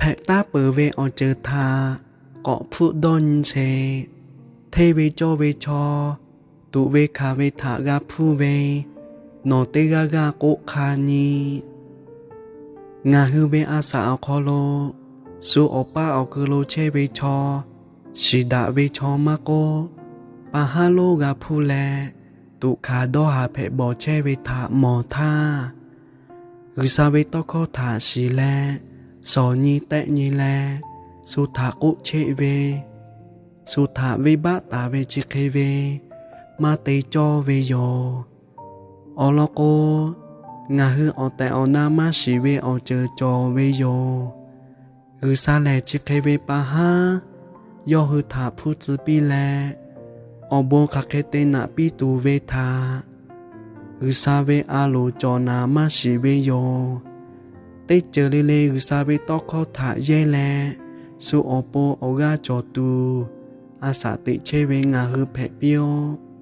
Hpehꞈ taˉ peuˬ ve awˬ ceuˬ htaꞈ k'awꞈ hpfuhˆ dawˇ nyi sheˍ. Hteˇ ve cawˇ ve chaw tuꞈ ve hkanˍ ve htaꞈ g'a hpuˇ ve, nawˬ teˇ g'aˇ g'aˇ k'oˆ hk'a nyi. Ngaˬ hui ve a saꞈ awˬ hk'aw lo, shu awˬ paˇ awˬ kui lo chehˇ ve chaw, shiˍ daꞈ ve chaw maˇ k'oˆ, pa haˉ lonˉ g'a hpuˇ leh, tuꞈ hkanˍ dawˇ haˍ hpehꞈ bawˬ chehˇ ve htaꞈ mawˬ htaˇ, G'uiˬsha ve tawˇ hkawˇ htaꞈ shiˍ leh, shawˍ nyi tehˆ nyi leh, shu htaꞈ k'oˆ cheˆ ve, shu htaꞈ venˇbaˆ taˍ ve chi hk'e ve maˇ te cawˇ ve yoˬ. Awˬ lawn k'o, ngaˬ hui awˬ tehˬ awˬ na maˇ shiˍ ve awˬ ceuˬ cawˬ ve yoˬ. G'uiˬsha lehˬ chi hk'e ve pa haˉ yawˇ hui htaꞈ hpuˇ tcuh piˇ leh, awˬ bon hk'aˬ hk'e te naꞈ piˇ tuˬ ve htaꞈ G'uiˬsha ve a loˍ cawˬ naˍ maˇ shiˍ ve yoˬ. Teˇ ceuˬ le le G'uiˬsha ve tawˇ hkawˇ htaꞈ yehˇ leh, shu awˬ pon awˬ g'aˇ cawˬ tuˬ, a saꞈ teꞈ chehˇ ve ngaˬ hui hpehꞈ piˇ-oˆ.